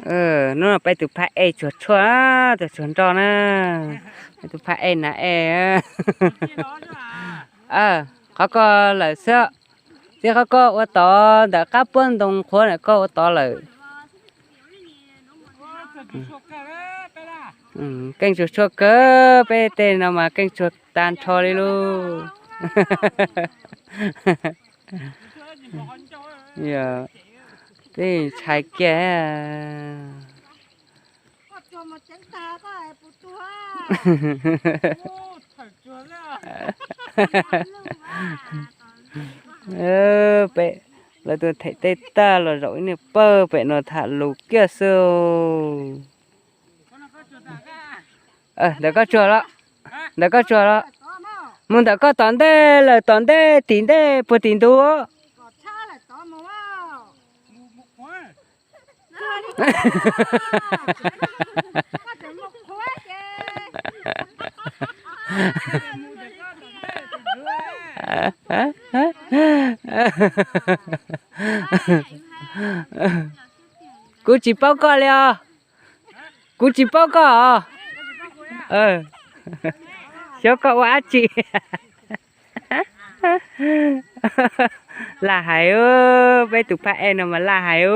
Hnub no peb tus phab ej tsuag tshuaj, tsuag tshuaj nroj na. Peb tus phab ej na ej. Qhov ko lawm xwb. Txiv qhov ko ua tod ntawm qab puab ntoo qhuav na, ko ua tod lawm. Keej tsuag tshuaj kawg, peb tej no mas keej tsuag tag nrho li lauj. Yog, peb ntshai kiag. Peb lawv tuaj them tej tag los zaum ib niag pawg pem no tham lus kiag xwb. Ntawm koj tsuag los, ntawm koj tsuag los, mus ntawm koj tom ntej lawm, tom ntej tim ntej puag tim ntug. Kuv tsis paub koj li os. Kuv tsis paub koj os. Xyov koj ua dab tsi. Laj hais, peb tus phab ej no mas laj hais.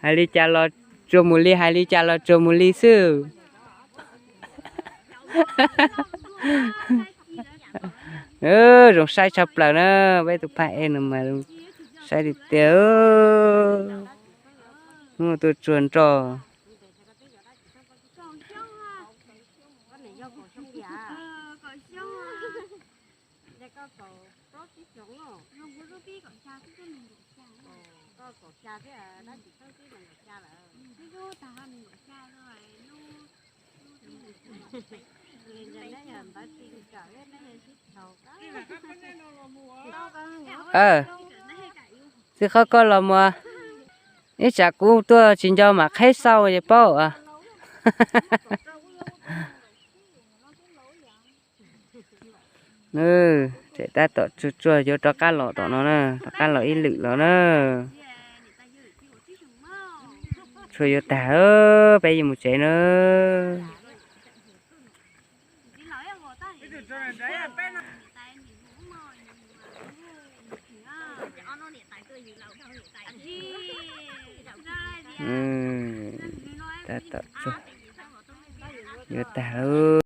Hais li cas los tsuas mus li, hais li cas los tsuas mus li xwb. Zoo saib tshaj plaws na, peb tus phab ej no mas saib tiag tiag. Hnub tuaj tsuag nroj. Txiv qhov koj los mus, ib tsam kuv tuaj tsis nco mam qheb xauj es paub. Tseem tab tom tsuag tsuag yuav rov qab los tom no na, rov qab los ib lwm los na. Tshuav yuav tag, peb yuav mus tsev na. Tab tom tsuag yuav tag lauj.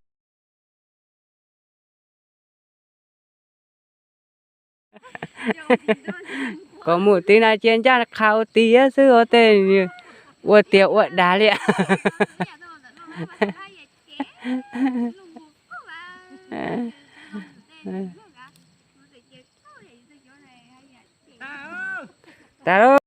Kom mus tid na cia ncaj qha ua tid xwb ua tej ua tiag ua dag li. Tas lauj.